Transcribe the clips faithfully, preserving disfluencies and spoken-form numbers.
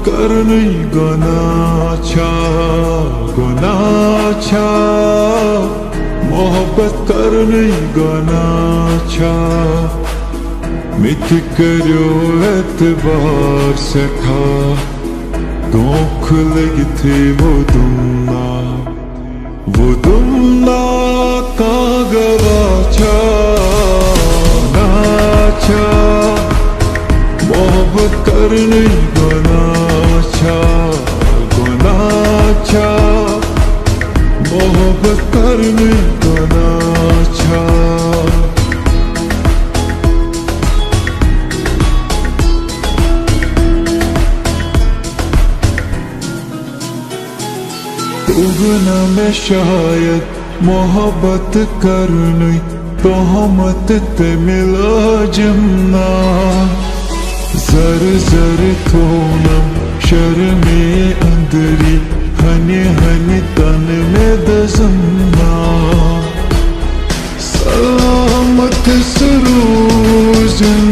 کرنٕے گۄناہ چھا، گۄناہ چھا؟ محبت کرنٕے گۄناہ چھا؟ مےٚ تہِ کٔرِو اعتبار سٮ۪ٹھاہ، دھوکہٕ لٔگِتھٕے ووٚدُم نا۔ ووٚدُم نا کانٛہہ گواہ چھا، نا چھا؟ محبت کرنٕے گۄناہ چھا، گۄناہ چھا؟ محبت کرنٕے گۄناہ چھا؟ توٚگ نہٕ مےٚ شاید محبت کرنٕے، تہمت تَمہِ لٲجِم نا۔ زر زر تھوونم شرمہِ اندری، ہنہِ ہنہِ تن مےٚ دزم نا۔ سلامت سُہ روزِن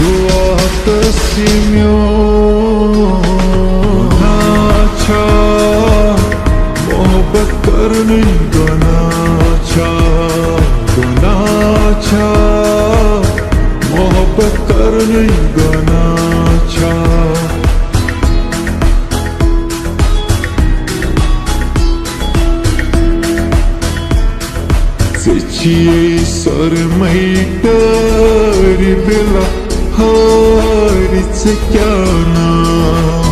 دعا تس یہِ میون۔ گۄناہ چھا، محبت کرنٕے گۄناہ چھا؟ گۄناہ چھا، محبت کرنٕے گۄناہ چھا؟ ژےٚ چھِیے سۄرمَے ٹٲرۍ بِلا ہٲرۍ، ژےٚ کیٛاہ ناو؟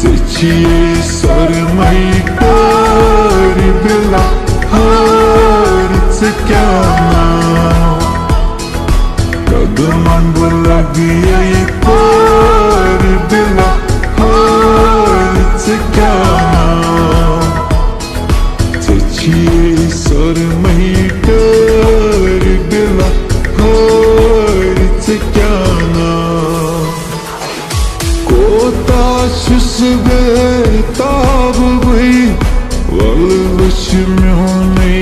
ژےٚ چھِیے سۄرمَے ٹٲرۍ بِلا ہٲرۍ، ژےٚ کیٛاہ ناو؟ قدمن بہٕ لگہٕ یے پٲرۍ بِلا ہٲرۍ، ژےٚ کیٛاہ ناو؟ ژےٚ چھِیے سۄرمَے ٹٲرۍ بِلا ہٲرۍ، ژےٚ کیٛاہ ناو؟ کوتاہ چھُس بے تاب بٕے، وَلہٕ وٕچھ میونُے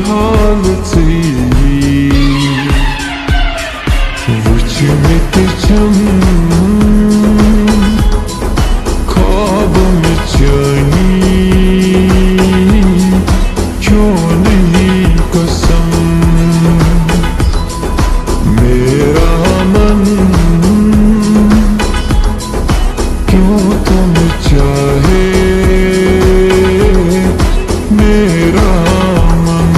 حال ژٕے۔ وٕچھ مےٚ تہِ چھَم خواب مےٚ چٲنی، چونُے قسم۔ میرا من کیوں تم چاہے، میرا من۔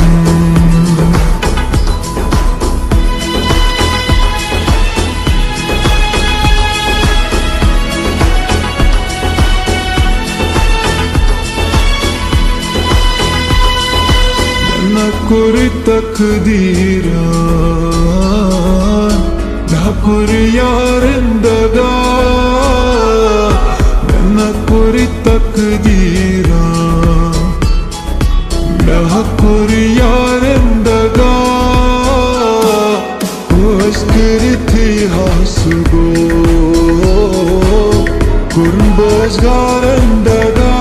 نہ کوٚر تقدیرن، نہ کوٚر یارن دغا، مےٚ نہ کوٚر تقدیرن، مےٚ ہا کوٚر یارن دغا۔ پٲش کٔرِتھٕے ہا سُہ گوٚو قربٲژ گارن دغا۔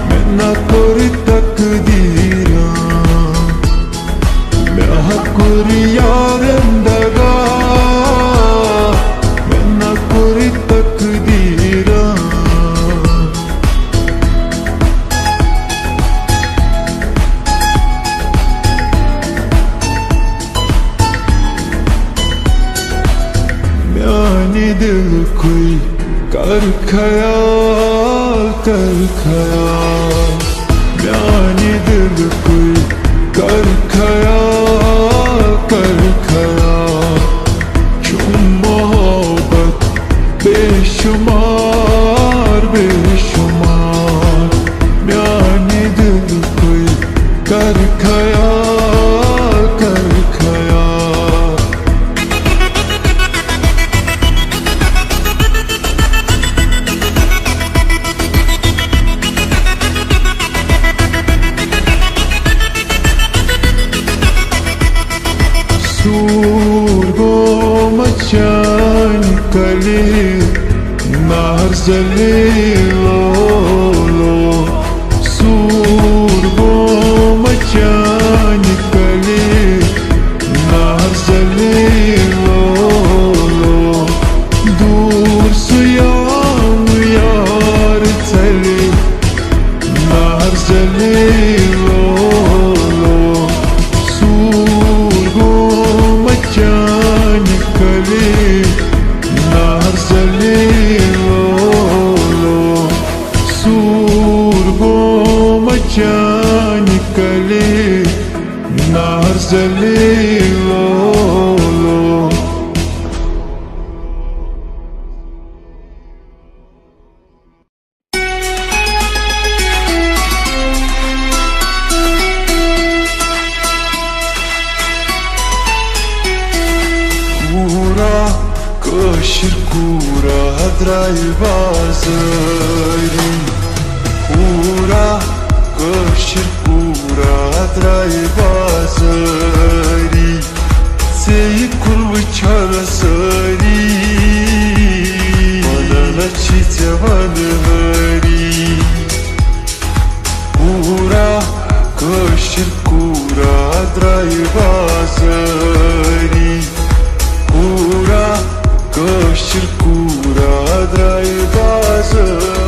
مےٚ نہ کوٚر تقدیرن، مےٚ ہا کوٚر یارن دغا۔ مےٚ نہ کوٚر تقدیرن۔ میانہِ دِلکُے کر خیال، کر خیال۔ میانہِ دِلکُے کر خیال، کر خیال۔ چھُم محبت بے شمار، بے شمار۔ میانہِ دِلکُے کر خیال، کر خیال۔ سوٗر گوٚو مےٚ چانہِ کلہِ نہر زلیٖل۔ سوٗر گوٚو مےٚ چانہِ کلہِ نہر زلیٖل۔ لولو۔ کوٗرا، کٲشِر کوٗرا درٛاے بازٲری۔ کوٗرا، کٲشِر کوٗرا درٛاے بازٲری۔ ژےٚ یہِ کُن وٕچھان سٲری، وَنان چھِ ژےٚ وَنہٕ وٲری۔ کوٗرا، کٲشِر کوٗرا درٛاے بازٲری۔ کوٗرا، کٲشِر کوٗرا درٛاے بازٲری۔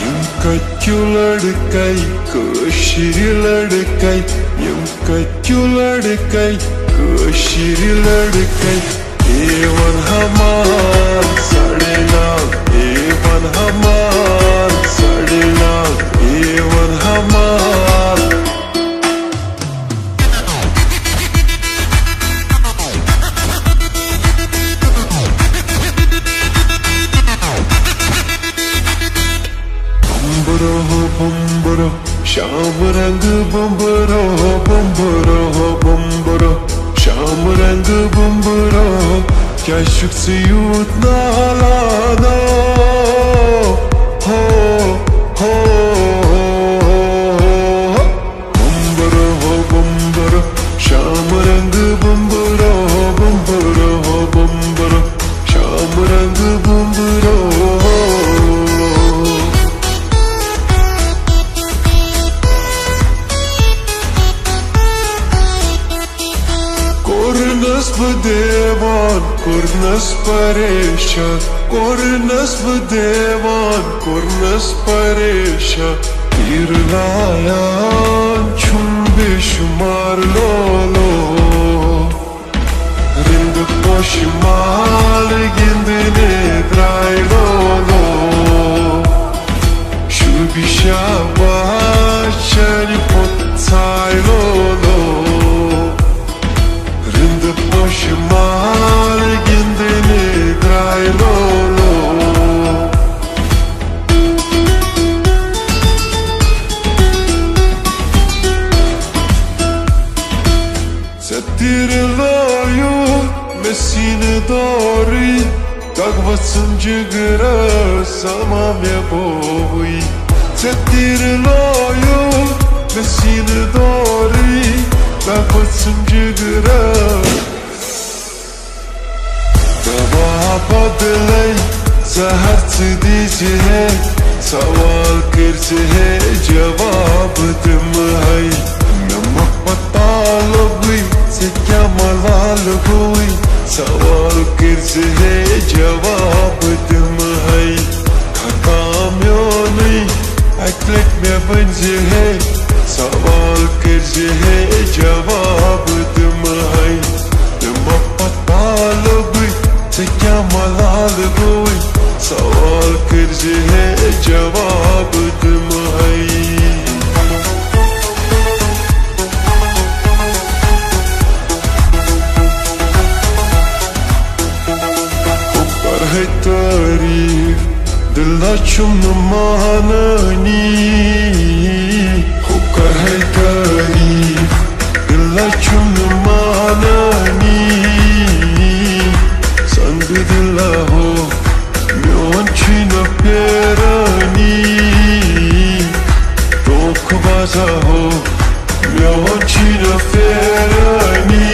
یِم کَتہِ لڑکے، کٲشِرۍ لڑکے، یِم کَتہِ لڑکے، کٲشِرۍ لڑکے۔ اے ون ہمان سڑنا، اے ون ہمان سڑنا، اے ون ہمان۔ بمبرو، بمبرو، شام رنگ بمبرو، بمبرو، بمبرو، شام رنگ بمبرو، کیٛازِ چھُکھ ژٕ یوٗت نالان؟ ہو، ہو، بمبرو، بمبرو، شام رنگ بمبرو، بمبرو، بمبرو، شام رنگ بمبرو۔ کوٚرنس بہٕ دیوان، کوٚرنس پریشان، کوٚرنس بہٕ دیوان، کوٚرنس پریشان۔ تیٖر لایان چھُم بے شُمار لولو، رِنٛدٕ پوشہِ مال گِنٛدنہِ درٛاے لولو۔ شوٗبہِ شاباش چانہِ پوٚت ژھاے لولو۔ رِنٛدٕ پوشہِ مال گِنٛدنہِ درٛاے لولو۔ ژےٚ تیٖرٕ لایو مےٚ سیٖنہٕ دورٕے، دگ ؤژھٕم جِگرس سما مےٚ بووٕے۔ ژےٚ تیٖرٕ لایو مےٚ سیٖنہٕ دورٕے، دگ ؤژھٕم جِگرس۔ دوا بدلے زہر ژٕ دیٖزِ ہے، سوال کٔرزِ ہے، جواب دِمہٕ ہے۔ مےٚ مۄکھ پتہ لوٚگُے، ژےٚ کیٛاہ ملال گوٚوُے؟ سوال کٔرزِ ہے، جواب دِمہٕ ہے۔ خطا میونُے، اَکہِ لٹہِ مےٚ ؤنزِ ہے، سوال کٔرزِ ہے، جواب دِمہٕ ہے۔ مےٚ مۄکھ پتہ لوٚگُے، ژےٚ کیٛاہ ملال گوٚوُے؟ سوال کٔرزِ ہے، جواب دِمہٕ ہے۔ ہُہ کرہے تعریٖف، دِلہ چھُم نہٕ مانٲنی۔ ہُہ کرہے تعریٖف، دِلہ چھُم نہٕ مانٲنی۔ سنگ دِلہ ہو، میون چھُے نہٕ پھیرٲنی۔ دھوکہٕ بازا ہو، میون چھُے نہٕ پھیرٲنی۔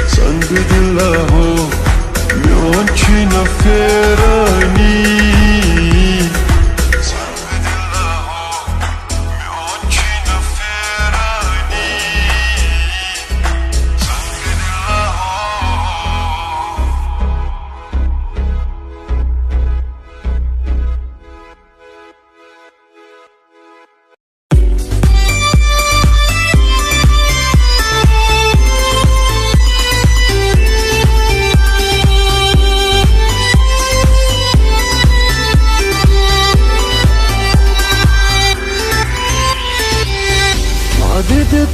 سنگ دِلہ ہو، میون چھُے نہٕ پھیرٲنی۔ سنگ دِلہ ہو، میون چھُے نہٕ پھیرٲنی۔ سنگ دِلہ ہو۔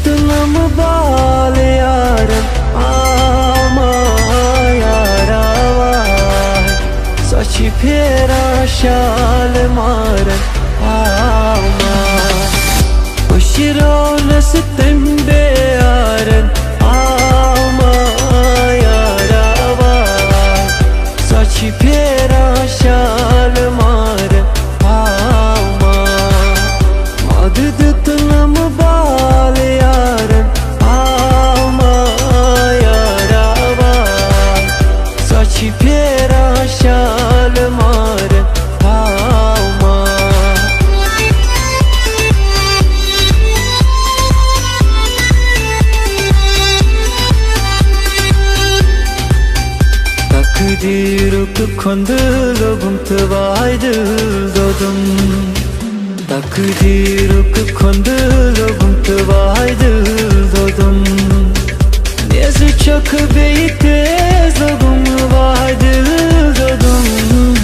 تہٕ نمہٕ بال یارن آو ما یارا واے۔ سۄ چھِ پھیران شالمارن آو ما۔ أسۍ چھِ رونس تٔمۍ بیارن آو ما یارا واے۔ سۄ چھِ پھیران شالمارن آو ما۔ مدد دیُتنم بال یارن آو ما یارا واے۔ سۄ چھِ پھیران شالمارن آو ما۔ تقدیٖرُک کھۄندٕ لوٚگُم تہٕ واے دِل دوٚدُم۔ تقدیٖرُک کھۄندٕ لوٚگُم تہٕ واے دِل دوٚدُم۔ نیزٕ چھکھ بیٚیہِ تیز لوٚگُم واے دِل دوٚدُم۔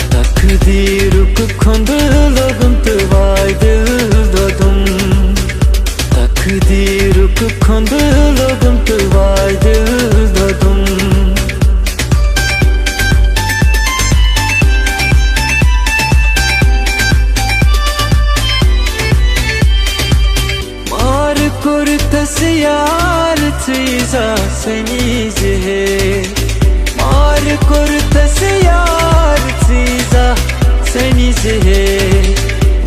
تقدیٖرُک کھۄندٕ لوٚگُم تہٕ واے دِل دوٚدُم۔ تقدیٖرُک کھۄندٕ لوٚگُم تہٕ واے دِل دوٚدُم۔ مار کوٚرتس یار ژٕے زا سنی زِ ہے۔ مار کوٚرتس یار ژٕے زا سنی زِ ہے۔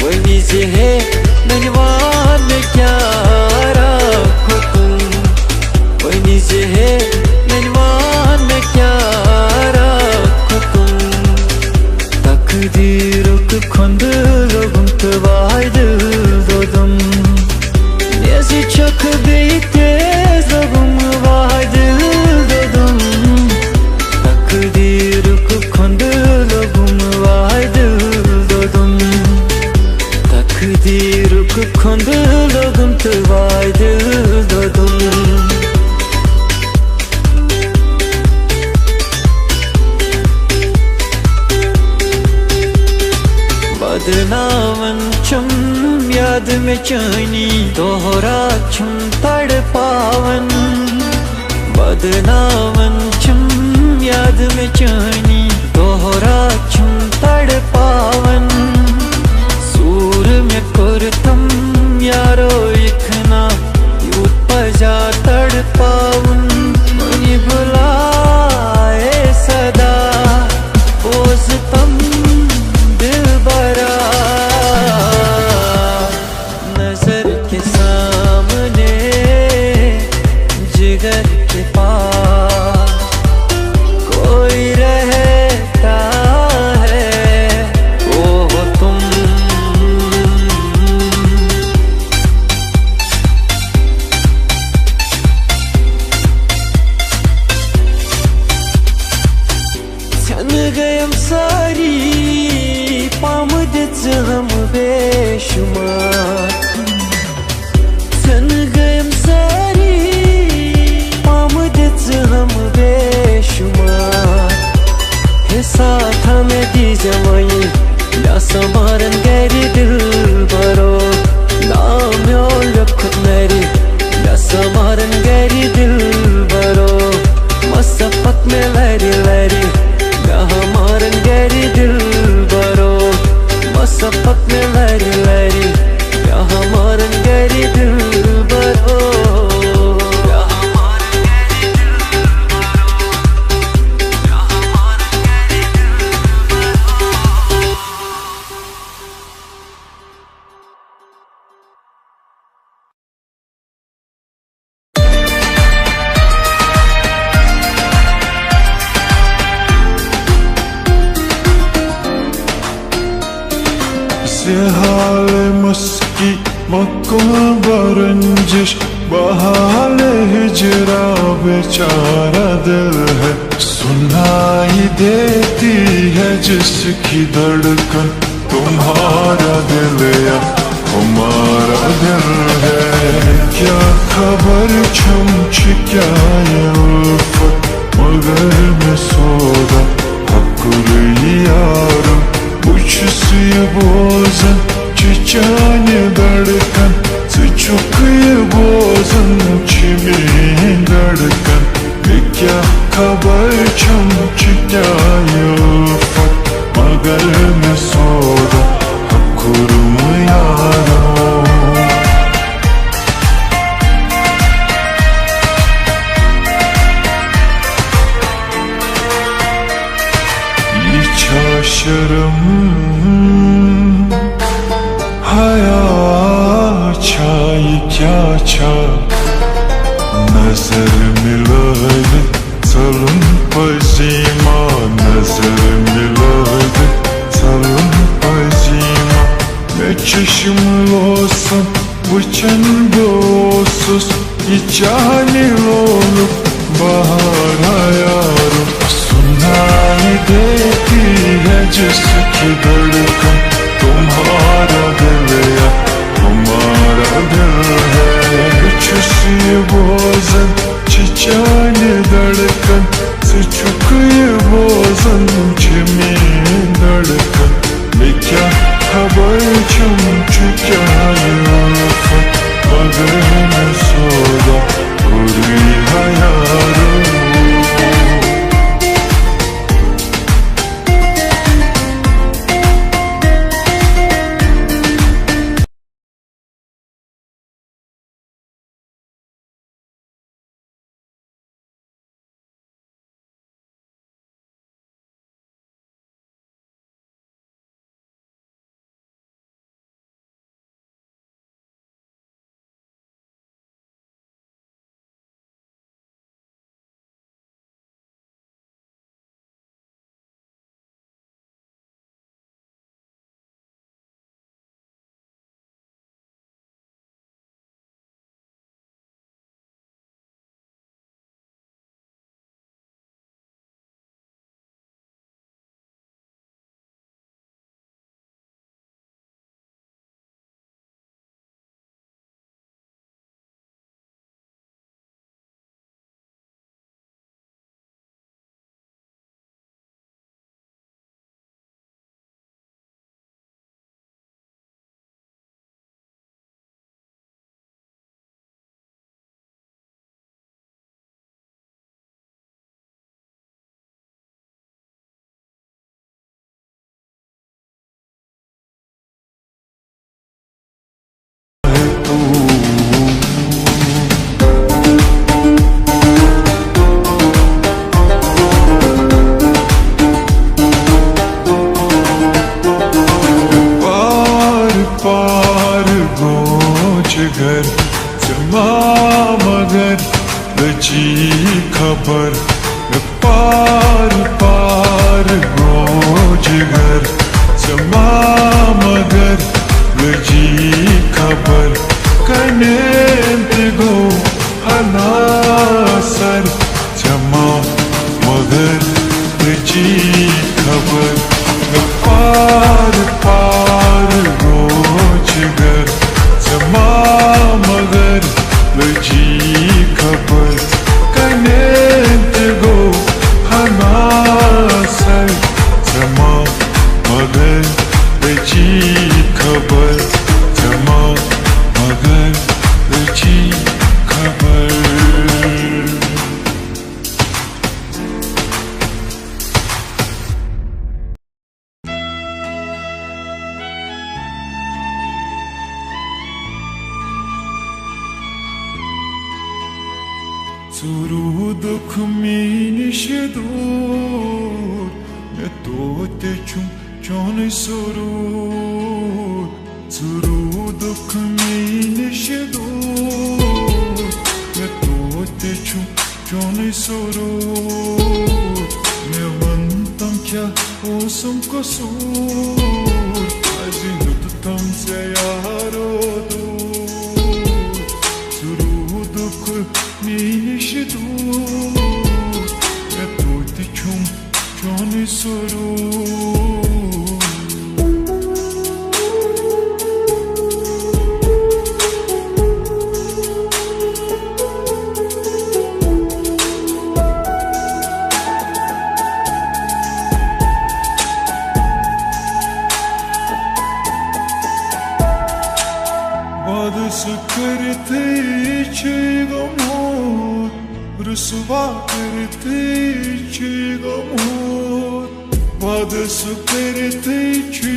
ؤنی زِ ہے، ننہِ وان مےٚ کیٛاہ راکھ کھوٚتُن۔ ؤنی زِ ہے، ننہِ وان مےٚ کیٛاہ راکھ کھوٚتُن۔ تقدیٖرُک کھۄندٕ لوٚگُم تہٕ واے دِل دوٚدُم۔ نیزٕ چھکھ بیٚیہِ تیز لوٚگُم واے دِل دوٚدُم۔ تقدیٖرُک کھۄندٕ لوٚگُم واے دِل دوٚدُم۔ تقدیٖرُک کھۄندٕ لوٚگُم تہٕ واے دِل دوٚدُم۔ بدناوان چھم یاد مےٚ چٲنی، دۄہ رات چھم تڑپاوان۔ بدناوان چھم یاد مےٚ چٲنی، دۄہ رات چھم تڑپاوان۔ سوٗر مےٚ کوٚر تم یارو یِتھ نا، یوٗت پزا تڑپاوُن۔ وۄنۍ بُلایے صدا، بوز تم دلبرا۔ نظر کے سامنے، جگر کے پاس کوئی رہتا ہے، وہ ہو تم۔ ژھٮ۪نہٕ گٔیم سٲری پامہٕ دِژٕہم بے شُمار۔ ژھٮ۪نہٕ گٔیم سٲری پامہٕ دِژٕہم بے شُمار۔ حِساب تھاو مےٚ دیٖزِ وۄنۍ، مےٚ سنبھارن گرِ دِلبرو۔ ناو میون لیوٚکھُت نرِ، مےٚ سنبھارن گرِ دِلبرو۔ مہ سا پتھ مےٚ لرِ لرِ، مےٚ ہا مارن گرِ دِلبرو۔ مہ سا پتھ مےٚ لرِ لرِ، مےٚ ہا مارن گرِ دِلبرو۔ مےٚ ہا مارن گرِ دِلبرو۔ مےٚ ہا مارن گرِ دِلبرو۔ زِ حالے مسکی مکن برنجش، بحال ہجرا بیچارہ دل ہے، سنائی دیتی ہے جس کی دھڑکن۔ تمہارا دل یا ہمارا دل ہے، کیا خبر چھم چھ کیا یہ الفت، مگر میں سودا حق یارم، بچھ سی بوزن چھ چانہ دھڑکن، ژٕ چھُکھ یہ بوزان۔ چھا یہِ کیٛاہ چھا؟ نظر مِلٲوِتھ ژلُن پزی ما؟ نظر مِلٲوِتھ ژلُن پزی ما؟ مےٚ چشم لوسن وٕچھن بہٕ اوسُس، یہِ چانہِ لولُک بہارا یارو۔ سنائی دیتی ہے جس کی دھڑکن، تمہارا دل یا ہمارا دل ہے۔ بہٕ چھُس یہِ بوزان، چھِ چانہِ دھڑکن، ژٕ چھُکھ یہِ بوزان، چھِ میٲنۍ دھڑکن۔ مےٚ کیٛاہ خبر چھم چھُ کیٛاہ یہِ آفت، مگر مےٚ سودا کوٚرُے ہا یارو۔ پار پار گوٚو جگر، ژےٚ ما مگر لٔجی خبر۔ پار پار گوٚو جگر، ژےٚ ما مگر لٔجی خبر۔ کنٮ۪ن تہِ گوٚو ہنا سر، ژےٚ ما مگر لٔجی خبر۔ پار پار گوٚو جگر، ژےٚ ما مگر لٔجی خبر۔ کنٮ۪ن تہِ گوٚو ہنا سر، ژےٚ ما مگر لٔجی خبر، ژےٚ ما مگر لٔجی خبر۔ ژٕ روٗدُکھ مےٚ نِش دوٗر، مےٚ توتہِ چھُم چونُے سرور۔ ژٕ روٗدُکھ مےٚ نِش دوٗر، مےٚ توتہِ چھُم چونُے سرور۔ مےٚ وَن تم کیٛاہ اوسُم قصوٗر، کیٛازِ ہیوٚتتم ژےٚ یارو دوٗر؟ ژٕ روٗدُکھ مےٚ نِش دوٗر، مےٚ توتہِ چھُم چونُے سرور۔ وعدٕ سُہ کٔرِتھٕے چھُے گوٚمُت، رسوا کٔرِتھٕے چھُے گوٚمُت۔ وعدٕ سُہ کٔرِتھٕے چھُے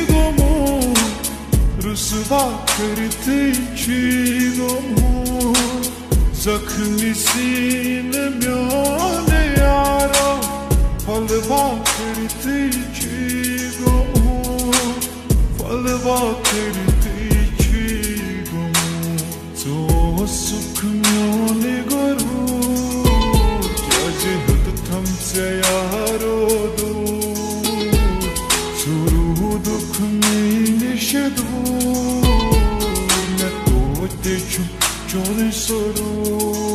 گوٚمُت، رسوا کٔرِتھٕے چھُے گوٚمُت۔ زخمی سیٖنہٕ میون یارا، پھۄلوا کٔرِتھٕے چھُے گوٚمُت، پھۄلوا کٔرِتھٕے چھُے گوٚمُت۔ سرور۔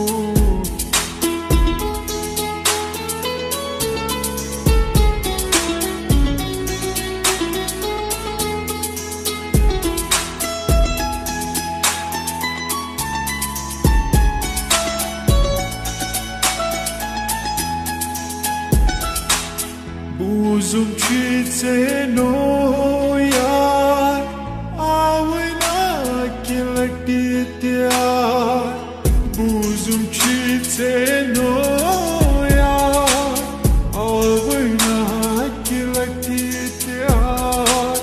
بوٗزُم چھُے ژےٚ نوٚو یار، آوٕے نہٕ اَکہِ لَٹہِ تہِ یار۔ بوٗزُم چھُے ژےٚ نوٚو یار، آوٕے نہٕ اَکہِ لَٹہِ تہِ یار۔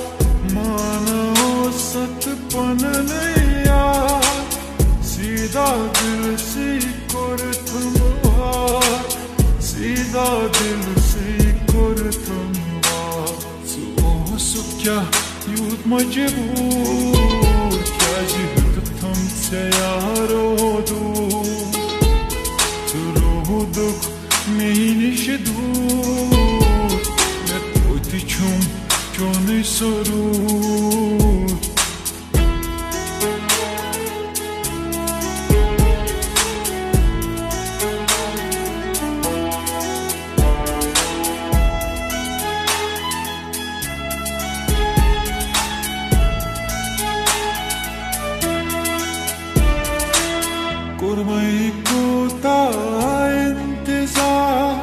مانان اوسَتھ پَنُن یار، سیٖدھا دِلسٕے کوٚرتھَم وار، سیٖدھا دِلسٕے کوٚرتھَم وار۔ ژٕ اوسُکھ کیٛاہ یوٗت مجبوٗر، کیٛازِ ہیوٚتتھَم ژےٚ یارو دوٗر؟ ژٕ روٗدُکھ مے نِش دوٗر، مےٚ توتہِ چھُم چونُے سرور۔ کوٚرمَے کوٗتاہ اِنتظار،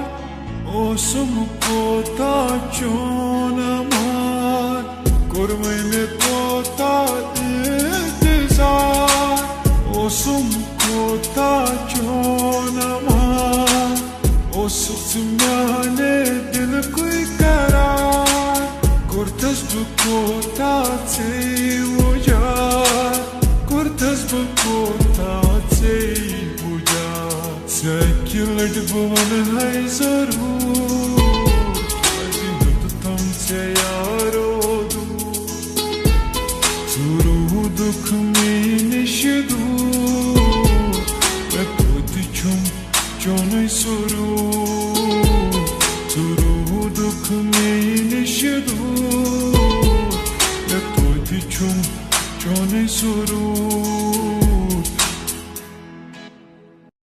اوسُم کوٗتاہ چون اَمان۔ کوٚرمَے مےٚ کوٗتاہ اِنتظار، اوسُم کوٗتاہ چون اَمان۔ اوسُکھ ژٕ میانہِ دِلکُے قرار، کوٚرتھَس بہٕ کوٗتاہ ژےٚ وُجار، کوٚرتھَس بہٕ کوٗتاہ ژےٚ وُجار۔ ژےٚ اَکہِ لَٹہِ بہٕ وَنہٕ ہے ضروٗر، کیٛازِ ہیوٚتتھَم ژےٚ یارو دوٗر؟ ژٕ روٗدُکھ مے نِش دوٗر، مےٚ توتہِ چھُم چونُے سرور۔